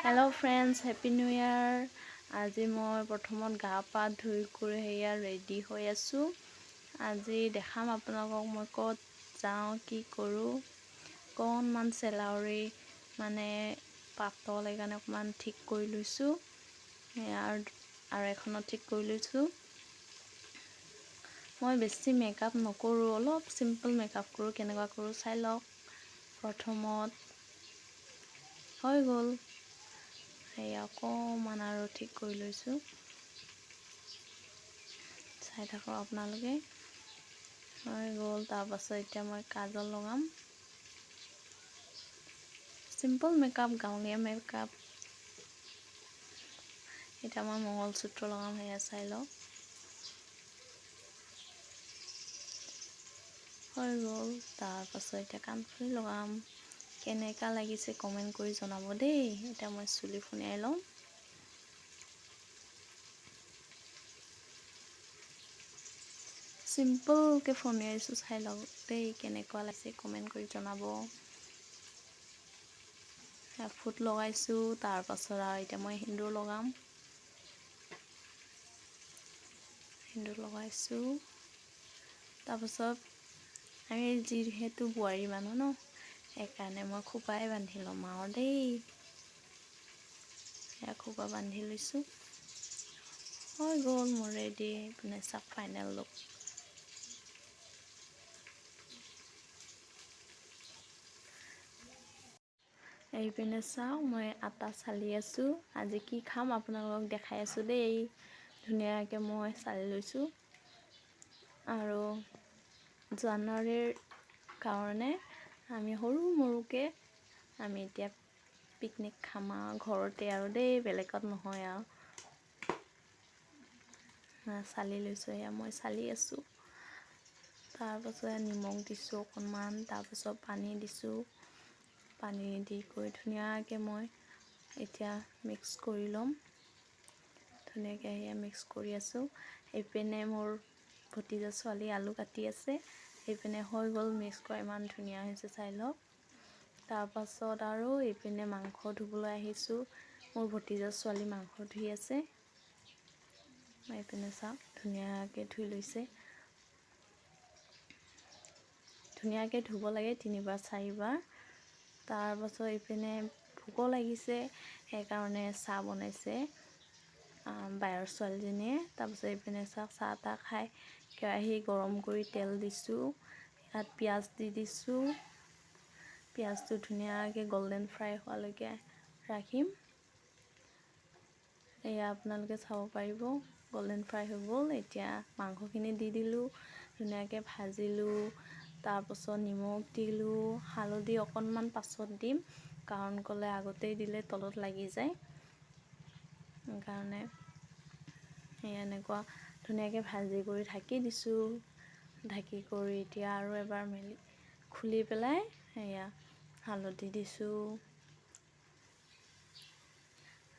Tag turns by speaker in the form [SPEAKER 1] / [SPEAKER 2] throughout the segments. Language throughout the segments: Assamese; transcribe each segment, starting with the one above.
[SPEAKER 1] Hello friends, happy new year. আজি মই প্ৰথমত গা পা ধুই কৰি সেয়া ৰেডি হৈ আছোঁ। আজি দেখাম আপোনালোকক মই ক'ত যাওঁ, কি কৰোঁ। অকণমান চেলাউৰি মানে পাতল, সেইকাৰণে অকণমান ঠিক কৰি লৈছোঁ। সেয়া আৰু আৰু এখনত ঠিক কৰি লৈছোঁ। মই বেছি মেকআপ নকৰোঁ, অলপ চিম্পল মেকআপ কৰোঁ। কেনেকুৱা কৰোঁ চাই লওক। প্ৰথমত হৈ গ'ল, সেয়া অকণমান আৰু ঠিক কৰি লৈছোঁ। চাই থাকক আপোনালোকে। হৈ গ'ল। তাৰপাছত এতিয়া মই কাজল লগাম। চিম্পল মেকআপ, গাঁৱলীয়া মেকআপ। এতিয়া মই মঙলসূত্ৰ লগাম, সেয়া চাই লওক। হৈ গ'ল। তাৰপাছত এতিয়া কাণফুলি লগাম। কেনেকুৱা লাগিছে কমেণ্ট কৰি জনাব দেই। এতিয়া মই চুলি ফুনিয়াই ল'ম। চিম্পলকৈ ফণিয়াইছোঁ, চাই লওক দেই। কেনেকুৱা লাগিছে কমেণ্ট কৰি জনাব। ফুট লগাইছোঁ। তাৰপাছত আৰু এতিয়া মই সেন্দুৰ লগাম। সেন্দুৰ লগাইছোঁ। তাৰপাছত আমি যিহেতু বোৱাৰী মানুহ ন, সেইকাৰণে মই খোপাই বান্ধি ল'ম আৰু দেই। এয়া খোপা বান্ধি লৈছোঁ। হৈ গ'ল মোৰ ৰেডি। এইপিনে চাওক, ফাইনেল লুক। এইপিনে চাওক, মই আটা চালি আছোঁ। আজি কি খাম আপোনালোকক দেখাই আছোঁ দেই। ধুনীয়াকৈ মই চালি লৈছোঁ। আৰু জানুৱাৰীৰ কাৰণে আমি সৰু মৰুকৈ আমি এতিয়া পিকনিক খাম আৰু ঘৰতে আৰু দেই, বেলেগত নহয়। আৰু চালি লৈছোঁ, এয়া মই চালি আছোঁ। তাৰপাছত নিমখ দিছোঁ অকণমান, তাৰপাছত পানী দিছোঁ। পানী দি কৰি ধুনীয়াকৈ মই এতিয়া মিক্স কৰি ল'ম। ধুনীয়াকৈ সেয়া মিক্স কৰি আছোঁ। এইপিনে মোৰ ভতিজা ছোৱালী আলু কাটি আছে। এইপিনে হৈ গ'ল মিক্স কৰা, ইমান ধুনীয়া হৈছে, চাই লওক। তাৰপাছত আৰু এইপিনে মাংস ধুবলৈ আহিছোঁ। মোৰ ভতিজা ছোৱালী মাংস ধুই আছে। এইপিনে চাওক, ধুনীয়াকৈ ধুই লৈছে। ধুনীয়াকৈ ধুব লাগে তিনিবাৰ চাৰিবাৰ। তাৰপাছত এইপিনে ভোকো লাগিছে, সেইকাৰণে চাহ বনাইছে বায়ৰ ছোৱালীজনীয়ে। তাৰপাছত এইপিনে চাওক, চাহ তাহ খাই কেৰাহী গৰম কৰি তেল দিছোঁ। ইয়াত পিঁয়াজ দি দিছোঁ। পিঁয়াজটো ধুনীয়াকৈ গল্ডেন ফ্ৰাই হোৱালৈকে ৰাখিম। এয়া আপোনালোকে চাব পাৰিব, গল্ডেন ফ্ৰাই হৈ গ'ল। এতিয়া মাংসখিনি দি দিলোঁ, ধুনীয়াকৈ ভাজিলোঁ। তাৰপাছত নিমখ দিলোঁ, হালধি অকণমান পাছত দিম, কাৰণ ক'লে আগতেই দিলে তলত লাগি যায়, সেইকাৰণে। সেয়া এনেকুৱা ধুনীয়াকৈ ভাজি কৰি ঢাকি দিছোঁ। ঢাকি কৰি এতিয়া আৰু এবাৰ মেলি খুলি পেলাই সেয়া হালধি দিছোঁ।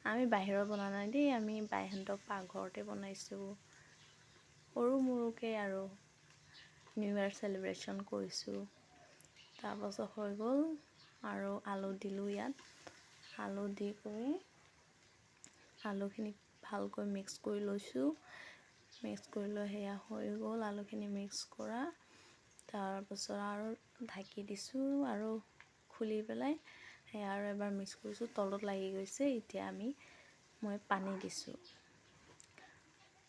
[SPEAKER 1] আমি বাহিৰত বনোৱা নাই দেই, আমি বাইহঁতৰ পাকঘৰতে বনাইছোঁ। সৰু মৰুকৈ আৰু নিউ ইয়াৰ চেলিব্ৰেশ্যন কৰিছোঁ। তাৰপাছত হৈ গ'ল আৰু আলু দিলোঁ ইয়াত। আলু দি কৰি আলুখিনি ভালকৈ মিক্স কৰি লৈছোঁ। মিক্স কৰি লৈ সেয়া হৈ গ'ল আলুখিনি মিক্স কৰা। তাৰপাছত আৰু ঢাকি দিছোঁ আৰু খুলি পেলাই সেয়া আৰু এবাৰ মিক্স কৰিছোঁ। তলত লাগি গৈছে। এতিয়া মই পানী দিছোঁ।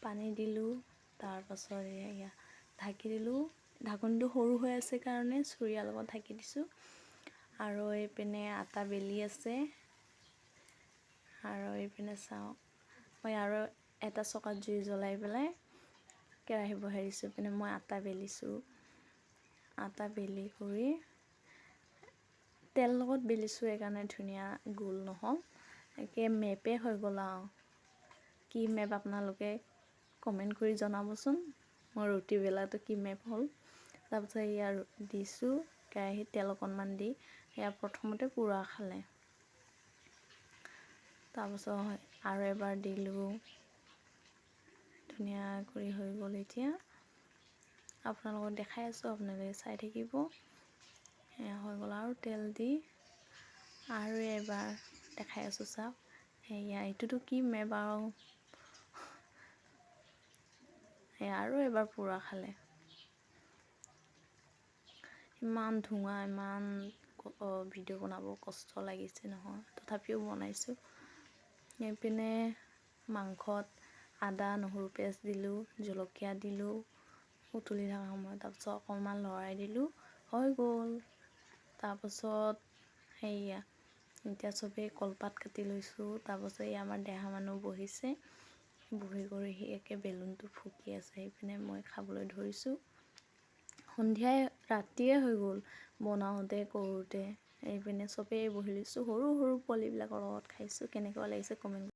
[SPEAKER 1] পানী দিলোঁ। তাৰপাছত এয়া ঢাকি দিলোঁ। ঢাকনিটো সৰু হৈ আছে কাৰণে চৰিয়াৰ লগত ঢাকি দিছোঁ। আৰু এইপিনে আটা বেলি আছে। আৰু এইপিনে চাওক, মই আৰু এটা চকাত জুই জ্বলাই পেলাই কেৰাহী বহাই দিছোঁ। এইপিনে মই আটা বেলিছোঁ। আটা বেলি কৰি তেল লগত বেলিছোঁ, সেইকাৰণে ধুনীয়া গোল নহ'ল, একে মেপে হৈ গ'ল। আৰু কি মেপ আপোনালোকে কমেণ্ট কৰি জনাবচোন, মোৰ ৰুটি বেলাটো কি মেপ হ'ল। তাৰপিছত এয়া দিছোঁ কেৰাহীত তেল অকণমান দি। সেয়া প্ৰথমতে পোৰা খালে। তাৰপাছত আৰু এবাৰ দিলোঁ। ধুনীয়া কৰি হৈ গ'ল। এতিয়া আপোনালোকক দেখাই আছোঁ, আপোনালোকে চাই থাকিব। এয়া হৈ গ'ল। আৰু তেল দি আৰু এবাৰ দেখাই আছোঁ, চাওক। সেয়া এইটোতো কি মেপ আৰু। সেয়া আৰু এবাৰ পোৰা খালে। ইমান ধোঁৱা, ইমান ভিডিঅ' বনাব কষ্ট লাগিছে নহয়, তথাপিও বনাইছোঁ। এইপিনে মাংসত আদা নহৰু পেষ্ট দিলোঁ, জলকীয়া দিলোঁ উতলি থকা সময়ত, তাৰপিছত অকণমান লৰাই দিলোঁ, হৈ গ'ল। তাৰপাছত সেয়া এতিয়া চবেই কলপাত কাটি লৈছোঁ। তাৰপাছত এই আমাৰ দেহা মানুহ বহিছে, বহি কৰি সি একে বেলুনটো ফুকি আছে। সেইপিনে মই খাবলৈ ধৰিছোঁ। সন্ধিয়াই ৰাতিয়ে হৈ গ'ল বনাওঁতে কৰোঁতে। এইপিনে চবেই বহি লৈছোঁ, সৰু সৰু পোৱালিবিলাকৰ লগত খাইছোঁ। কেনেকুৱা লাগিছে কমেণ্ট